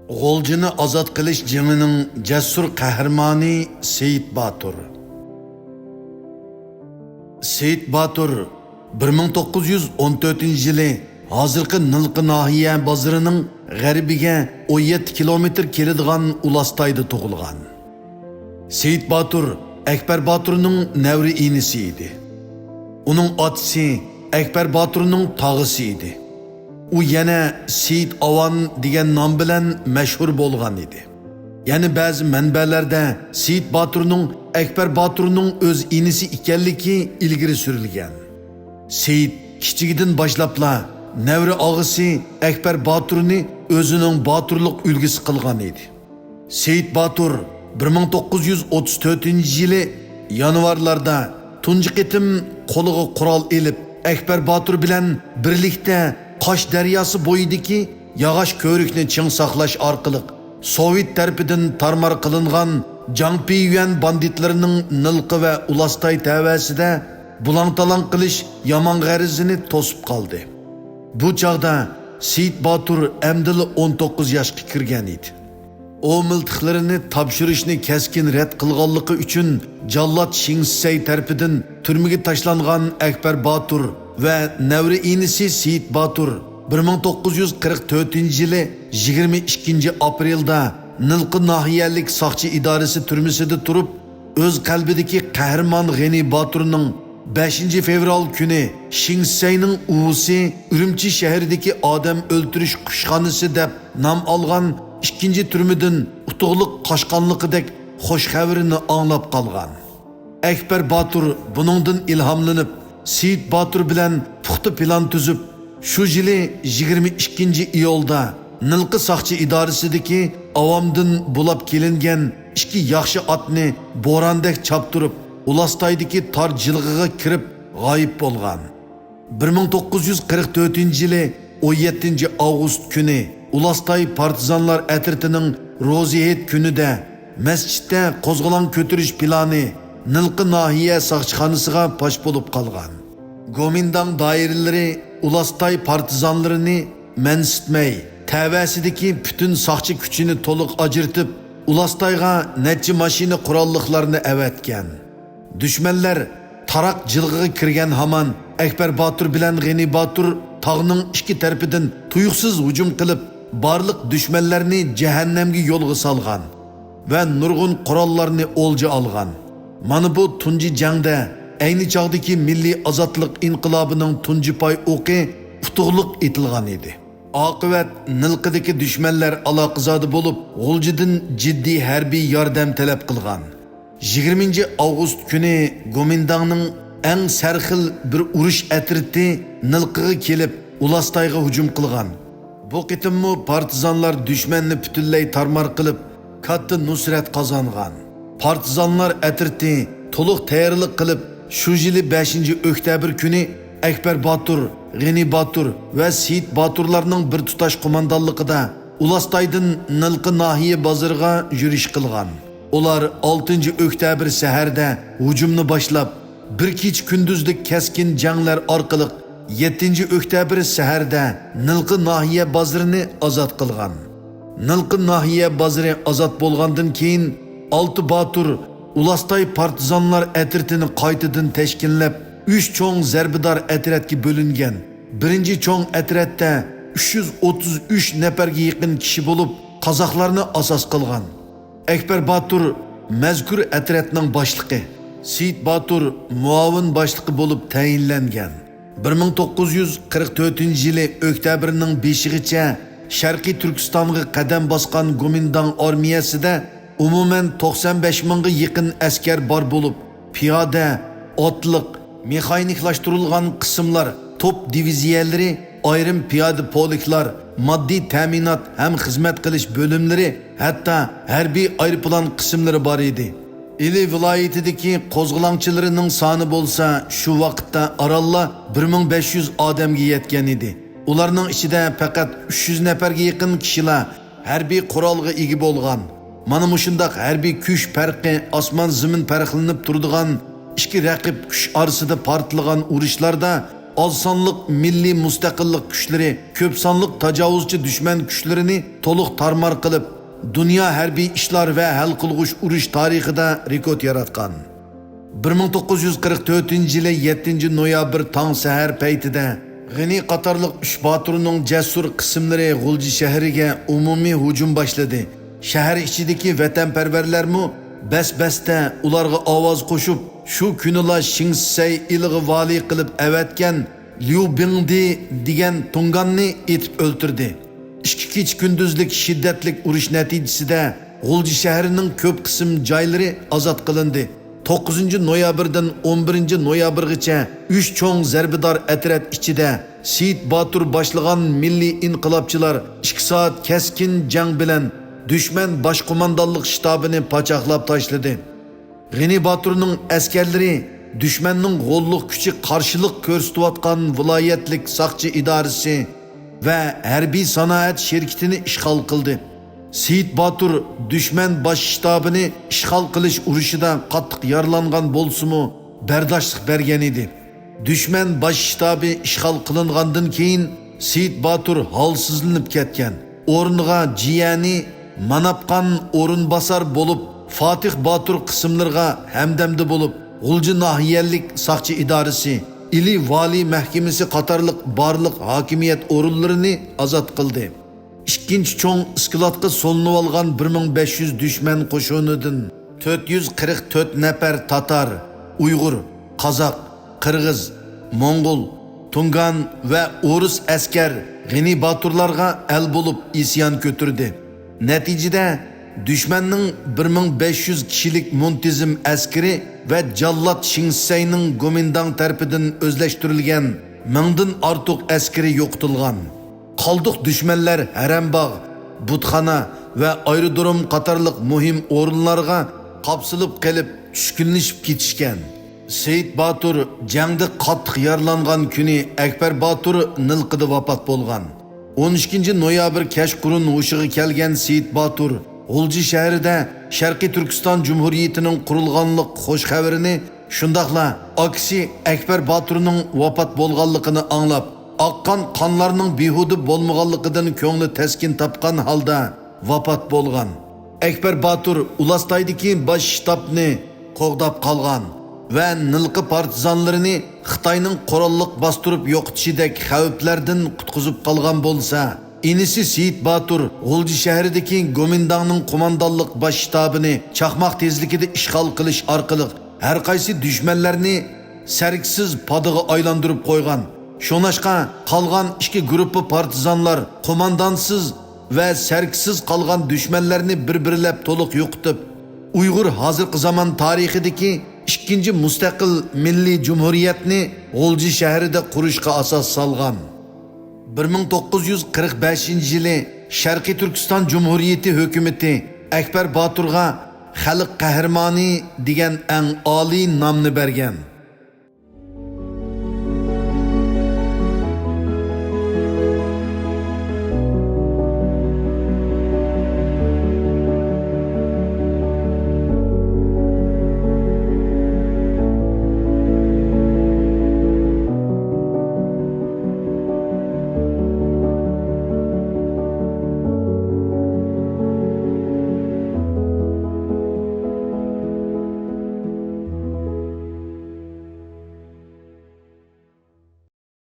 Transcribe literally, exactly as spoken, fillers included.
غۇلجىنى ئازاد قىلىش جېڭىنىڭ جەسۇر قەھرىمانى سېيىت باتۇر. سېيىت باتۇر بىر مىڭ توققۇز يۈز ئون تۆتىنچى يىلى ھازىرقى نىلقا ناھىيە بازىرىنىڭ غەربىگە ئون يەتتە كىلومېتىر كېلىدىغان ئۇلاستايدا تۇغۇلغان. سېيىت باتۇر ئەكبەر باتۇرنىڭ نەۋرە ئىنىسى ئىدى. ئۇنىڭ ئاتىسى ئەكبەر باتۇرنىڭ تاغىسى ئىدى. ئۇ يەنە سېيىت ئاۋان دېگەن نام بىلەن مەشھۇر بولغان ئىدى. يەنە بەزى مەنبەلەردە سېيىت باتۇرنىڭ ئەكبەر باتۇرنىڭ ئۆز ئىنىسى ئىكەنلىكى ئىلگىرى سۈرۈلگەن. سېيىت كىچىكىدىن باشلاپلا نەۋرە ئاغىسى ئەكبەر باتۇرنى ئۆزىنىڭ باتۇرلۇق ئۈلگىسى قىلغان ئىدى. سېيىت باتۇر بىر مىڭ توققۇز يۈز ئوتتۇز تۆتىنچى يىلى يانۋارلاردا تۇنجى قېتىم قولىغا قورال ئېلىپ، ئەكبەر باتۇر بىلەن بىرلىكتە قاش دەرياسى بويىدىكى ياغاچ كۆۋرۈكنى چىڭ ساقلاش ئارقىلىق، سوۋېت تەرىپىدىن تارمار قىلىنغان جاڭ پىيۈەن باندىتلىرىنىڭ نىلقا ۋە ئۇلاستاي تەۋەسىدە بۇلاڭ-تالاڭ قىلىش يامان غەرىزىنى توسۇپ قالدى. بۇ چاغدا سېيىت باتۇر ئەمدىلا ئون توققۇز ياشقا كىرگەن ئىدى. ئۇ مىلتىقلىرىنى تاپشۇرۇشنى كەسكىن رەت قىلغانلىقى ئۈچۈن جاللات شېڭ شىسەي تەرىپىدىن تۈرمىگە تاشلانغان ئەكبەر باتۇر ۋە نەۋرە ئىنىسى سېيىت باتۇر بىر مىڭ توققۇز يۈز قىرىق تۆتىنچى يىلى يىگىرمە ئىككىنچى ئاپرېلدا نىلقا ناھىيەلىك ساقچى ئىدارىسى تۈرمىسىدە تۇرۇپ، ئۆز قەلبىدىكى قەھرىمان غېنى باتۇرنىڭ بەشىنچى فېۋرال كۈنى شېڭ شىسەينىڭ ئۇۋىسى ئۈرۈمچى شەھىرىدىكى ئادەم ئۆلتۈرۈش قۇشخانىسى دەپ نام ئالغان ئىككىنچى تۈرمىدىن ئۇتۇقلۇق قاچقانلىقىدەك خۇش خەۋىرىنى ئاڭلاپ قالغان. ئەكبەر باتۇر بۇنىڭدىن ئىلھاملىنىپ، سېيىت باتۇر بىلەن پۇختا پىلان تۈزۈپ، شۇ يىلى يىگىرمە ئىككىنچى ئىيۇلدا نىلقا ساقچى ئىدارىسىدىكى ئاۋامدىن بۇلاپ كېلىنگەن ئىككى ياخشى ئاتنى بوراندەك چاپتۇرۇپ، ئۇلاستايدىكى تار جىلغىغا كىرىپ غايىب بولغان. بىر مىڭ توققۇز يۈز قىرىق تۆتىنچى يىلى ئون يەتتىنچى ئاۋغۇست كۈنى ئۇلاستاي پارتىزانلار ئەترىتىنىڭ روزى ھېيت كۈنىدە مەسچىتتە قوزغىلاڭ كۆتۈرۈش پىلانى نىلقا ناھىيە ساقچىخانىسىغا پاش بولۇپ قالغان. گومىنداڭ دائىرىلىرى ئۇلاستاي پارتىزانلىرىنى مەنسىتمەي، تەۋەسىدىكى پۈتۈن ساقچى كۈچىنى تولۇق ئاجرىتىپ، ئۇلاستايغا نەچچە ماشىنا قوراللىقلارنى ئەۋەتكەن. دۈشمەنلەر تاراق جىلغىغا كىرگەن ھامان، ئەكبەر باتۇر بىلەن غېنى باتۇر تاغنىڭ ئىككى تەرىپىدىن تۇيۇقسىز ھۇجۇم قىلىپ، بارلىق دۈشمەنلەرنى جەھەننەمگە يولغا سالغان ۋە نۇرغۇن قوراللارنى ئولجا ئالغان. مانا بۇ تۇنجى جەڭدە ئەينى چاغدىكى مىللىي ئازادلىق ئىنقىلابىنىڭ تۇنجى پاي ئوقى ئۇتۇقلۇق ئېتىلغان ئىدى. ئاقىۋەت نىلقىدىكى دۈشمەنلەر ئالاقىزادە بولۇپ، غۇلجىدىن جىددىي ھەربىي ياردەم تەلەپ قىلغان. يىگىرمىنچى ئاۋغۇست كۈنى گومىنداڭنىڭ ئەڭ سەرخىل بىر ئۇرۇش ئەترىتى نىلقىغا كېلىپ، ئۇلاستايغا ھۇجۇم قىلغان. بۇ قېتىممۇ پارتىزانلار دۈشمەننى پۈتۈنلەي تارمار قىلىپ، كاتتا نۇسرەت قازانغان. پارتىزانلار ئەترىتى تولۇق تەييارلىق قىلىپ، شۇ يىلى بەشىنچى ئۆكتەبىر كۈنى ئەكبەر باتۇر، غېنى باتۇر ۋە سېيىت باتۇرلارنىڭ بىر تۇتاش قوماندانلىقىدا ئۇلاستايدىن نىلقا ناھىيە بازىرىغا يۈرۈش قىلغان. ئۇلار ئالتىنچى ئۆكتەبىر سەھەردە ھۇجۇمنى باشلاپ، بىر كېچە كۈندۈزلۈك كەسكىن جەڭلەر ئارقىلىق يەتتىنچى ئۆكتەبىر سەھەردە نىلقا ناھىيە بازىرىنى ئازاد قىلغان. نىلقا ناھىيە بازىرى ئازاد بولغاندىن كېيىن، ئالتە باتۇر ئۇلاستاي پارتىزانلار ئەترىتىنى قايتىدىن تەشكىللەپ، ئۈچ چوڭ زەربىدار ئەترەتكە بۆلۈنگەن. بىرىنچى چوڭ ئەترەتتە ئۈچ يۈز ئوتتۇز ئۈچ نەپەرگە يېقىن كىشى بولۇپ، قازاقلارنى ئاساس قىلغان. ئەكبەر باتۇر مەزكۇر ئەترەتنىڭ باشلىقى، سېيىت باتۇر مۇئاۋىن باشلىقى بولۇپ تەيىنلەنگەن. بىر مىڭ توققۇز يۈز قىرىق تۆتىنچى يىلى ئۆكتەبىرنىڭ بېشىغىچە شەرقىي تۈركىستانغا قەدەم باسقان گومىنداڭ ئارمىيەسىدە ئومۇمەن توقسان بەش مىڭغا يېقىن ئەسكەر بار بولۇپ، پىيادە، ئاتلىق، مېخانىكلاشتۇرۇلغان قىسىملار، توپ دىۋىزىيەلىرى، ئايرىم پىيادە پولكلار، ماددىي تەمىنات ھەم خىزمەت قىلىش بۆلۈملىرى، ھەتتا ھەربىي ئايروپىلان قىسىملىرى بار ئىدى. ئىلى ۋىلايىتىدىكى قوزغىلاڭچىلىرىنىڭ سانى بولسا شۇ ۋاقىتتا ئارانلا بىر مىڭ بەش يۈز ئادەمگە يەتكەن ئىدى. ئۇلارنىڭ ئىچىدە پەقەت ئۈچ يۈز نەپەرگە يېقىن كىشىلا ھەربىي قورالغا ئىگە بولغان. مانا مۇشۇنداق ھەربىي كۈچ پەرقى ئاسمان-زېمىن پەرقلىنىپ تۇرىدىغان ئىككى رەقىب كۈچ ئارىسىدا پارتلىغان ئۇرۇشلاردا ئاز سانلىق مىللىي مۇستەقىللىق كۈچلىرى كۆپ سانلىق تاجاۋۇزچى دۈشمەن كۈچلىرىنى تولۇق تارمار قىلىپ، دۇنيا ھەربىي ئىشلار ۋە ھەل قىلغۇچ ئۇرۇش تارىخىدا رېكورت ياراتقان. بىر مىڭ توققۇز يۈز قىرىق تۆتىنچى يىلى يەتتىنچى نويابىر تاڭ سەھەر پەيتىدە غېنى قاتارلىق ئۈچ باتۇرنىڭ جەسۇر قىسىملىرى غۇلجا شەھىرىگە ئومۇمىي ھۇجۇم باشلىدى. شەھەر ئىچىدىكى ۋەتەنپەرۋەرلەرمۇ بەس-بەستە ئۇلارغا ئاۋاز قوشۇپ، شۇ كۈنىلا شىڭسىسەي ئېلىغا ۋالىي قىلىپ ئەۋەتكەن ليۇ بىڭدى دېگەن تۇڭگاننى ئېتىپ ئۆلتۈردى. ئىككى كېچە-كۈندۈزلۈك شىددەتلىك ئۇرۇش نەتىجىسىدە غۇلجا شەھىرىنىڭ كۆپ قىسىم جايلىرى ئازاد قىلىندى. توققۇزىنچى نويابىردىن ئون بىرىنچى نويابىرغىچە ئۈچ چوڭ زەربىدار ئەترەت ئىچىدە سېيىت باتۇر باشلىغان مىللىي ئىنقىلابچىلار ئىككى سائەت كەسكىن جەڭ بىلەن دۈشمەن باش قوماندانلىق شتابىنى پاچاقلاپ تاشلىدى. غېنى باتۇرنىڭ ئەسكەرلىرى دۈشمەننىڭ غوللۇق كۈچى قارشىلىق كۆرسىتىۋاتقان ۋىلايەتلىك ساقچى ئىدارىسى ۋە ھەربىي سانائەت شىركىتىنى ئىشغال قىلدى. سېيىت باتۇر دۈشمەن باش شتابىنى ئىشغال قىلىش ئۇرۇشىدا قاتتىق يارىلانغان بولسىمۇ، بەرداشلىق بەرگەن ئىدى. دۈشمەن باش شتابى ئىشغال قىلىنغاندىن كېيىن، سېيىت باتۇر ھالسىزلىنىپ كەتكەن. ئورنىغا جىيەنى ماناپقان ئورۇنباسار بولۇپ، فاتىھ باتۇر قىسىملىرىغا ھەمدەمدە بولۇپ، غۇلجا ناھىيەلىك ساقچى ئىدارىسى، ئىلى ۋالىي مەھكىمىسى قاتارلىق بارلىق ھاكىمىيەت ئورۇنلىرىنى ئازاد قىلدى. ئىككىنچى چوڭ ئىسكىلاتقا سولىنىۋالغان بىر مىڭ بەش يۈز دۈشمەن قوشۇنىدىن تۆت يۈز قىرىق تۆت نەپەر تاتار، ئۇيغۇر، قازاق، قىرغىز، موڭغۇل، تۇڭگان ۋە ئورۇس ئەسكەر غېنى باتۇرلارغا ئەل بولۇپ ئىسيان كۆتۈردى. نەتىجىدە، دۈشمەننىڭ بىر مىڭ بەش يۈز كىشىلىك مۇنتىزىم ئەسكىرى ۋە جاللات شىڭسىسەينىڭ گومىنداڭ تەرىپىدىن ئۆزلەشتۈرۈلگەن مىڭدىن ئارتۇق ئەسكىرى يوقىتىلغان. قالدۇق دۈشمەنلەر ھەرەمباغ، بۇتخانا ۋە ئايرودروم قاتارلىق مۇھىم ئورۇنلارغا قاپسىلىپ قېلىپ، چۈشكۈنلىشىپ كېتىشكەن. سېيىت باتۇر جەڭدە قاتتىق يارىلانغان كۈنى ئەكبەر باتۇر نىلقىدا ۋاپات بولغان. ئون ئىككىنچى نويابىر كەچقۇرۇن ھوشىغا كەلگەن سېيىت باتۇر غۇلجا شەھىرىدە شەرقىي تۈركىستان جۇمھۇرىيىتىنىڭ قۇرۇلغانلىق خۇش خەۋىرىنى، شۇنداقلا ئاكىسى ئەكبەر باتۇرنىڭ ۋاپات بولغانلىقىنى ئاڭلاپ، ئاققان قانلارنىڭ بىھۇدە بولمىغانلىقىدىن كۆڭلى تەسكىن تاپقان ھالدا ۋاپات بولغان. ئەكبەر باتۇر ئۇلاستايدىكى باش شتابنى قوغداپ قالغان ۋە نىلقا پارتىزانلىرىنى خىتاينىڭ قوراللىق باستۇرۇپ يوقىتىشىدەك خەۋپلەردىن قۇتقۇزۇپ قالغان بولسا، ئىنىسى سېيىت باتۇر غۇلجا شەھىرىدىكى گومىنداڭنىڭ قوماندانلىق باش شتابىنى چاقماق تېزلىكىدە ئىشغال قىلىش ئارقىلىق، ھەرقايسى دۈشمەنلەرنى سەركىسىز پادىغا ئايلاندۇرۇپ قويغان. شۇڭلاشقا، قالغان ئىككى گۇرۇپپا پارتىزانلار قوماندانسىز ۋە سەركىسىز قالغان دۈشمەنلەرنى بىر-بىرلەپ تولۇق يوقىتىپ، ئۇيغۇر ھازىرقى زامان تارىخىدىكى ئىككىنچى مۇستەقىل مىللىي جۇمھۇرىيەتنى غۇلجا شەھىرىدە قۇرۇشقا ئاساس سالغان. بىر مىڭ توققۇز يۈز قىرىق بەشىنچى يىلى شەرقىي تۈركىستان جۇمھۇرىيىتى ھۆكۈمىتى ئەكبەر باتۇرغا خەلق قەھرىمانى دېگەن ئەڭ ئالىي نامنى بەرگەن.